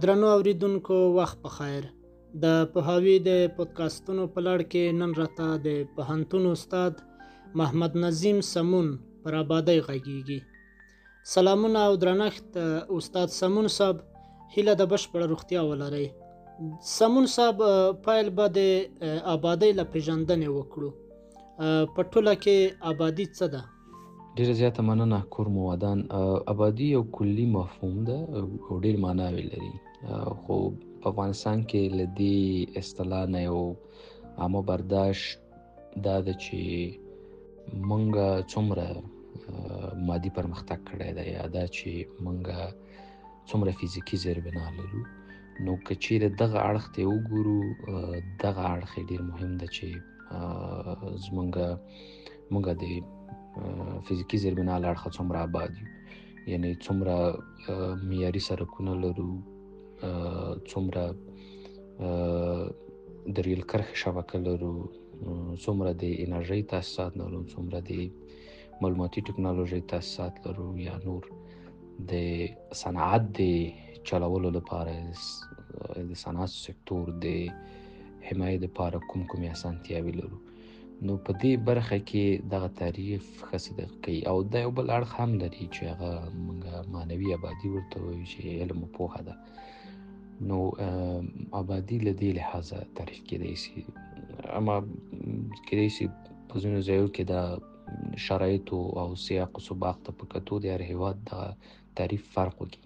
درنو اوریدونکو، وخت په خیر. د پوهاوي د پودکاستونو په لړ کې نن راته د پوهنتون استاد محمد نظیم سمون پر آبادۍ غږیږي. سلامونه او درنښت استاد سمون صاحب، هیله د بشپړه روغتیا ولرئ. سمون صاحب، پیل به د آبادۍ له پېژندنې وکړو. په ټوله کې آبادي څه ده؟ ډیره زیاته مننه، کور مو ودان. آبادي یو کلي مفهوم ده او ډیر معناوې لري، خو په افغانستان کې له دې اصطلاح نه یو عامه برداشت دا ده چې مونږ څومره مادي پرمختګ کړی دی، یا دا چې مونږ څومره فزیکي زیربنا لرو. نو که چیرې دغه اړخ ته وګورو، دغه اړخ یې ډیر مهم ده چې مونږ د فزیکي زیربنا له اړخه څومره آباد یو، یعنی څومره معیاري سرکونه لرو، څومره د ریل کرښې شبکه لرو، څومره د انرژۍ تاسیسات لرو، څومره د معلوماتي ټکنالوژۍ تاسیسات لرو، یا نور د صنعت د چلولو لپاره، د صنعت سکتور د حمایې لپاره کوم کومې اسانتیاوې لرو. نو په دې برخه کې دغه تعریف ښه صدق کوي. او دا یو بل اړخ هم لري چې هغه موږ معنوي آبادي ورته وایو، چې علم او پوهه ده. نو آبادي له دې لحاظه تعریف کېدای شي، اما کېدای شي په ځینو ځایو کې دا شرایطو او سیاق او سباق ته په کتو د هر هېواد دغه تعریف فرق وکړي.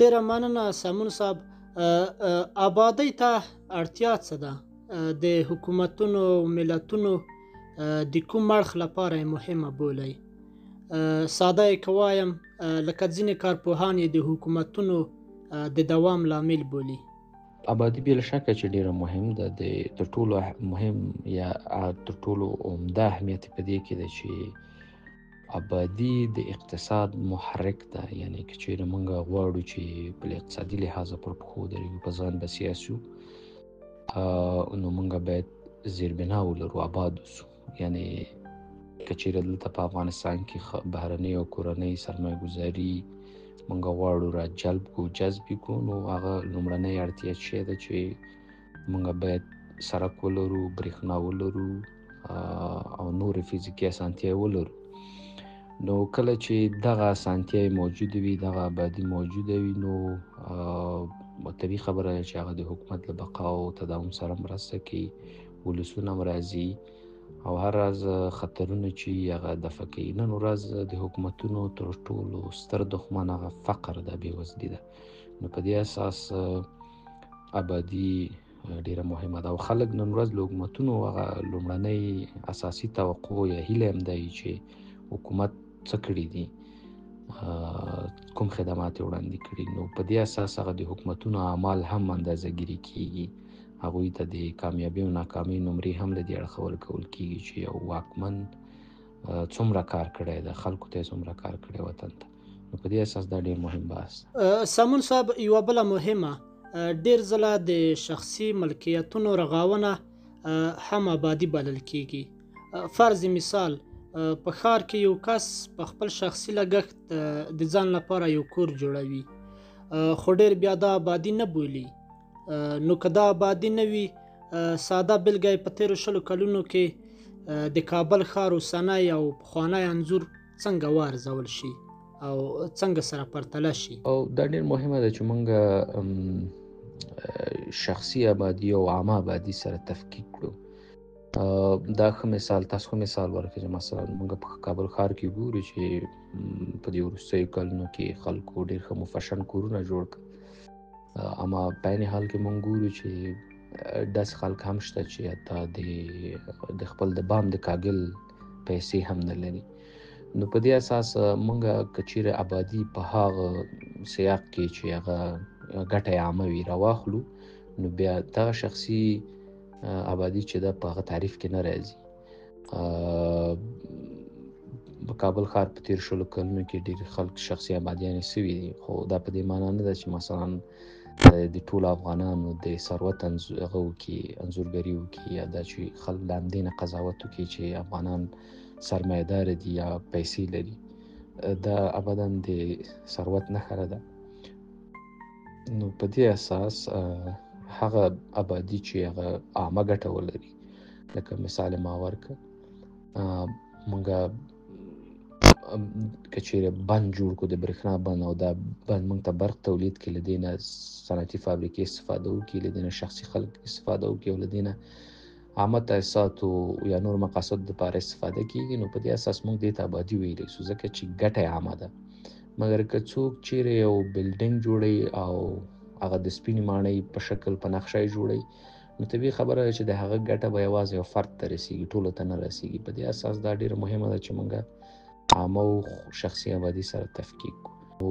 ډېره مننه سمون صاحب. آبادۍ ته اړتیا څه ده؟ د حکومتونو او ملتونو د کوم اړخ لپاره یې مهمه بولئ؟ ساده یې که وایم، لکه ځینې کارپوهان یې د حکومتونو د دوام لامل بولي. آبادي بې له شکه چې ډېره مهم ده. د تر ټولو مهم یا تر ټولو عمده اهمیت په دې کې ده چې آبادي د اقتصاد محرک ده. یعنی که چیرې موږ غواړو چې په اقتصادي لحاظ پر پښو ودرېږو، په ځان بسیا شو، نو موږ باید زیربنا ولرو، آباد اوسو. یعنی که چیرې دلته په افغانستان کې بهرنۍ او کورنۍ سرمایه ګذاري موږ غواړو را جلب کړو، جذب یې کړو، نو هغه لومړنۍ اړتیا چې ده چې موږ باید سرک ولرو، برېښنا ولرو او نورې فزیکي اسانتیاوې ولرو. نو کله چې دغه اسانتیاوې موجودې وي، دغه آبادي موجوده وي، نو طبیعي خبره ده چې هغه د حکومت له بقا او تداوم سره مرسته کوي، ولسونه هم راځي او هر راز خطرونه چې هغه دفع کوي. نن ورځ د حکومتونو تر ټولو ستر دښمن هغه فقر ده، بېوزلي ده. نو په دې اساس آبادي ډېره مهمه ده. او خلک نن ورځ له حکومتونو هغه لومړنۍ اساسي توقع یا هیله هم ده چې حکومت څه کړي دي، کوم خدمات یې وړاندې کړي. نو په دې اساس هغه د حکومتونو اعمال هم اندازه ګیري کیږي، هغوی ته د کامیابي او ناکامۍ نمرې هم له دې اړخه ورکول کیږي چې یو واکمن څومره کار کړی ده، خلکو ته یې څومره کار کړی، وطن ته. نو په دې اساس دا ډېر مهم بحث دی. سمون صاحب، یوه بله مهمه، ډېر ځله د شخصي ملکیتونو رغاونه هم آبادي بلل کیږي. فرض مثال، په ښار کې یو کس په خپل شخصي لګښت د ځان لپاره یو کور جوړوي، خو ډېر بیا دا آبادي نه بولي. نو که دا آبادي نه وي، ساده بېلګه یې په تېرو 20 کلونو کې د کابل ښار اوسنی او پخوانی انځور څنګه وارزول شي او څنګه سره پرتله شي؟ او دا ډېر مهمه ده چې موږ شخصي آبادي او عامه آبادي سره تفکیک کړو. دا ښه مثال، تاسو ښه مثال ورکړئ چې مثلا موږ په کابل ښار کې ګورو چې په دې وروستیو کلونو کې خلکو ډېر ښه مفشن کورونه جوړ کړل، اما په عین حال کې موږ ګورو چې داسې خلک هم شته چې حتی د خپل د بام د کاګل پیسې هم نه لري. نو په دې اساس موږ که چیرې آبادي په هغه سیاق کې چې هغه ګټه یې عامه وي راواخلو، نو بیا دغه شخصي آبادي چې ده په هغه تعریف کې نه راځي. په کابل ښار په تېرو 20 کلونو کې ډېر خلک شخصي آبادیانې سوي دي، خو دا په دې معنا نه ده چې مثلا د ټولو افغانانو د ثروت هغه وکړي، انځورګري وکړي، یا دا چې خلک له همدې نه قضاوت وکړي چې افغانان سرمایهدار دي یا پیسې لري. دا ابدا د ثروت نښه نه ده. نو په دې اساس هغه آبادي چې هغه عامه ګټه ولري، لکه مثال ما ورکړ، مونږ که چیرې بند جوړ کړو، د برېښنا بند، او دا بند مونږ ته برق تولید کړي، له دې نه صنعتي فابریکې استفاده وکړي، له دې نه شخصي خلک استفاده وکړي، او له دې نه عامه تاسیساتو یا نور مقاصد دپاره استفاده کیږي، نو په دې اساس مونږ دې ته آبادي ویلی سو، ځکه چې ګټه یې عامه ده. مګر که څوک چیرې یو بلډینګ جوړوي او هغه د سپینې ماڼۍ په شکل په نقشه یې جوړوي، نو طبیعي خبره ده چې د هغه ګټه به یوازې یو فرد ته رسیږي، ټولو ته نه رسیږي. په دې اساس دا ډیره مهمه ده چې مونږ عامه او شخصي آبادي سره تفکیک کړو. نو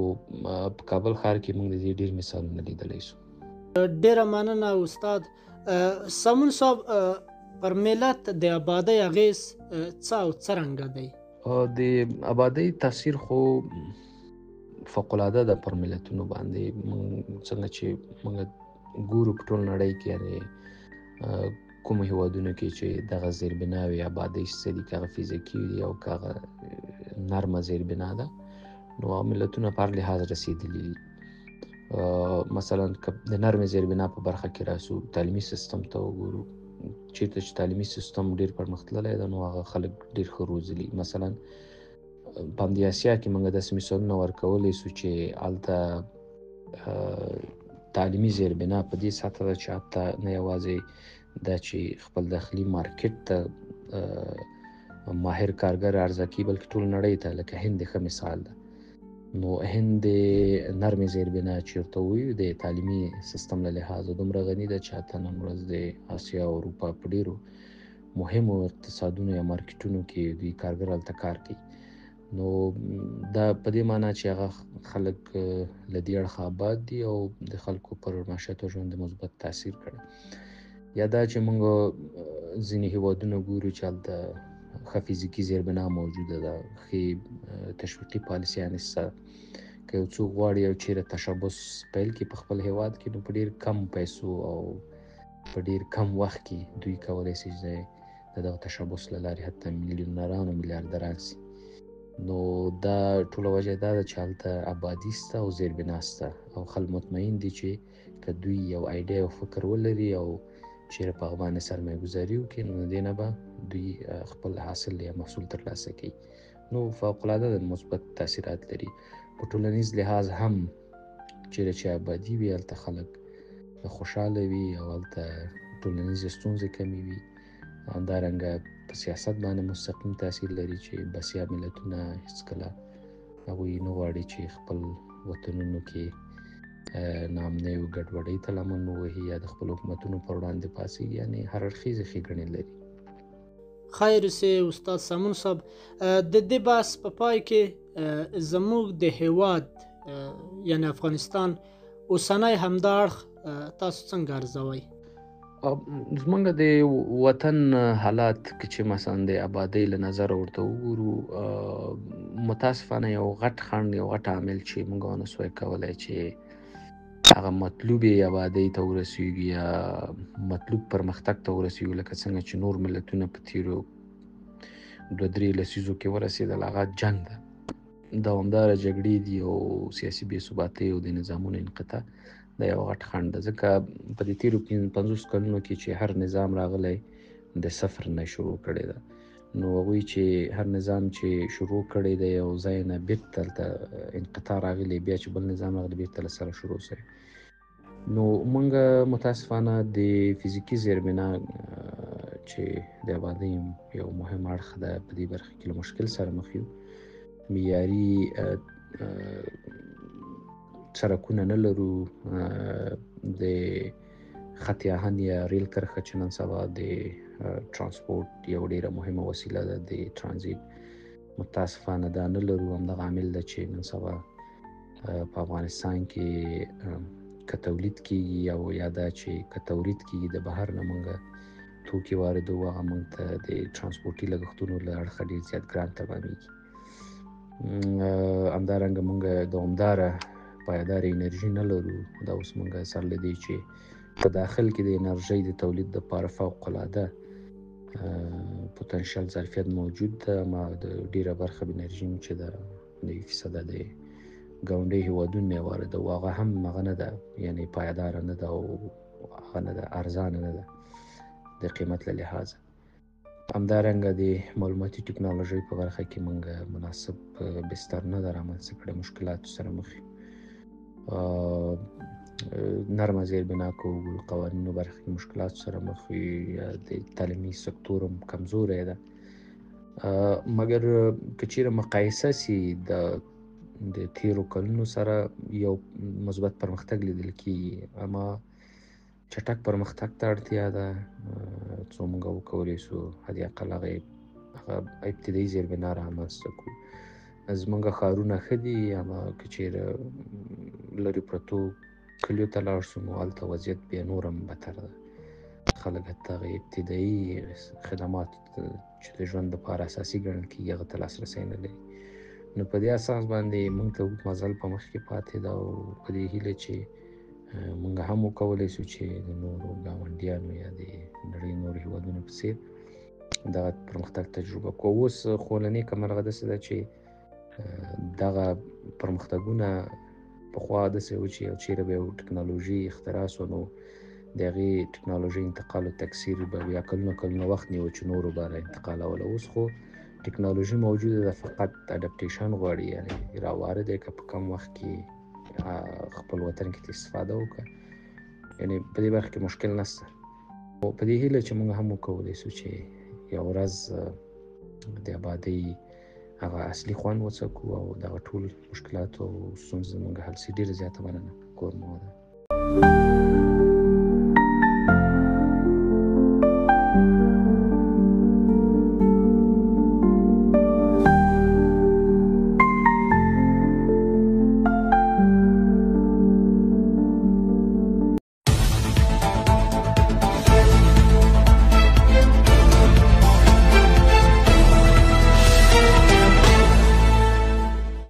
په کابل ښار کې مونږ د دې ډیر مثالونه لیدلی سو. ډیره مننه استاد سمون صاحب. پر ملت د آبادۍ اغیز څه او څرنګه دی؟ د آبادۍ تاثیر خو فوق العاده ده پر ملتونو باندې. څنګه چې موږ ګورو په ټول نړۍ کې، یعنې کوم هیوادونو کې چې دغه زیربناوې آبادۍ څه دي، که هغه فزیکي دي او که هغه نرمه زیربنا ده، نو هغه ملتونه په هر لحاظ رسېدلي دي. مثلا که د نرمې زیربنا په برخه کې راسو، تعلیمي سیستم ته وګورو، چیرته چې تعلیمي سیستم ډیر پرمختللی ده، نو هغه خلک ډیر ښه روزلي. مثلا په همدې اسیا کې موږ داسې مثالونه ورکولی سو چې هلته تعلیمي زیربنا په دې سطح ده چې حتی نه یوازې دا چې خپل داخلي مارکیټ ته ماهر کارګر عرضه کوي، بلکې ټول نړۍ ته، لکه هند ښه مثال ده. نو هند د نرمې زیربنا چې ورته وایو د تعلیمي سیستم له لحاظه دومره غني ده چې حتی نن ورځ د اسیا او اروپا په ډیرو مهمو اقتصادونو یا مارکیټونو کې دوی کارګر هلته کار کوي. نو دا په دې معنی چې هغه خلک له دې اړخه آباد دي او د خلکو پر معیشت او ژوند مثبت تاثیر کړی. یا دا چې موږ ځینې هیوادونه ګورو چې هلته ښه فزیکي زیربنا موجوده ده، ښې تشویقي پالیسیانې شته، که یو څوک غواړي یو چیرې تشبث پیل کړي په خپل هیواد کې، نو په ډیر کم پیسو او په ډیر کم وخت کې دوی کولی شي چې د دغه تشبث له لارې حتی میلیونران او میلیاردران سي. نو دا ټوله وجه دا ده چې هلته آبادي سته او زیربنا سته او خلک مطمئن دي چې که دوی یو ایډیا او فکر ولري او چیرې په هغه باندې سرمایه ګذاري وکړي، نو دې نه به دوی خپل حاصل یا محصول ترلاسه کوي. نو فوق العاده د مثبت تاثیرات لري. په ټولنیز لحاظ هم چیرې چې آبادي وي هلته خلک خوشحاله وي او هلته ټولنیزې ستونزې کمې وي. همدارنګه په سیاست باندې مستقیم تاثیر لري چې بسیا ملتونه هیڅکله هغوی نه غواړي چې خپل وطنونو کې ناامنۍ او ګډوډۍ ته لمن ووهي یا د خپلو حکومتونو پر وړاندې پاڅېږي، یعنې هر اړخیزې ښېګڼې لري. خیر سي استاد سمون صاحب، د دې بحث په پای کې زموږ د هیواد یعنی افغانستان اوسنی همدا اړخ تاسو څنګه ارزوئ؟ زمونږ د وطن حالات که چې مثلا د آبادۍ له نظره ورته وګورو، متاسفانه یو غټ خنډ، یو غټ عامل چې موږ ونه سوای کولی چې هغه مطلوبې آبادۍ ته ورسیږو یا مطلوب پرمختګ ته ورسیږو، لکه څنګه چې نور ملتونه په تیرو 2-3 لسیزو کې ورسېدل، هغه جنګ ده. دوامداره جګړې دي او سیاسي بې ثباتۍ او د نظامونو انقطاع، دا یو غټ خنډ ده. ځکه په دې تیرو 50 کلونو کې چې هر نظام راغلی د صفر نه شروع کړې ده، نو هغوی چې هر نظام چې شروع کړی دی یو ځای نه بیرته هلته انقطاع راغلی، بیا چې بل نظام راغلی بیرته له سره شروع سوی. نو موږ متاسفانه د فزیکي زیربنا چې د آبادۍ یو مهم اړخ ده په دې برخه کې له مشکل سره مخ یو. معیاري سړکونه نه لرو، د خط آهن یا ریل کرښه چې نن سبا د ترانسپورت یو ډیره مهمه وسیله ده د ترانزیت، متاسفانه دا نه لرو. همدغه عامل ده چې نن سبا په افغانستان کې که تولید کیږي او یا دا چې که تورید کیږي د بهر نه موږ توکي واردوو، هغه موږ ته د ترانسپورتي لګښتونو له اړخه ډېر زیات ګران تمامیږي. همدارنګه موږ دوامداره پایداره انرژي نه لرو. دا اوس موږ سر له دې چې په داخل کې د انرژۍ د تولید دپاره فوق العاده پوتنشیل ظرفیت موجود ده، اما د ډیره برخه انرژي چې ده 90% د ګاونډي هیوادونو نه واردوو، هغه هم هغه نه ده، یعنی پایداره نه ده او هغه نه ده، ارزانه نه ده د قیمت له لحاظه. همدارنګه د معلوماتي ټکنالوژۍ په برخه کې موږ مناسب بستر نه ده رامنځته کړی، مشکلاتو سره مخ یو. نرمه زیربنا که وګورو، قوانینو برخه کې مشکلاتو سره مخ یو، د تعلیمي سکتور هم کمزوری ده. مګر که چیرې مقایسه سي د تیرو کلونو سره، یو مثبت پرمختګ لیدل کیږي، اما چټک پرمختګ ته اړتیا ده څو موږ وکولی سو حد اقل هغه ابتدایي زیربنا رامنځته کړو. زموږ ښارونه ښه دي، اما که چیرې لرې پرتو کلیو ته لاړ سو نو هلته وضعیت بیا نور هم بتر ده. خلک حتی هغه ابتدایي خدمات چې د ژوند لپاره اساسي ګڼل کېږي هغه ته لاسرسی نه لري. نو په دې اساس باندې موږ ته اوږد مزل په مخ کې پاتې ده او په دې هیله چې موږ هم وکولی سو چې د نورو ګاونډیانو یا د نړۍ نورو هیوادونو په څېر دغه پرمختګ تجربه کړو. اوس خو له نېکه مرغه داسې ده چې دغه پرمختګونه پخوا داسې و چې یو چیرې به یو ټکنالوژي اختراع سوه نو د هغې ټکنالوژۍ انتقال او تکثیر به بیا کلونه کلونه وخت نیوه چې نورو به را انتقالوله. اوس خو ټکنالوژي موجوده ده، فقط اډپټیشن غواړي، یعنې را وارد یې که په کم وخت کې خپل وطن کې استفاده وکړه، یعنې په دې برخه کې مشکل نشته. په دې هیله چې موږ هم وکولی سو چې یو ورځ د آبادۍ هغه اصلي خوند وڅکو او دغه ټول مشکلات او ستونزې زموږ حل سي. ډېره زیاته مننه، کور مو ودان.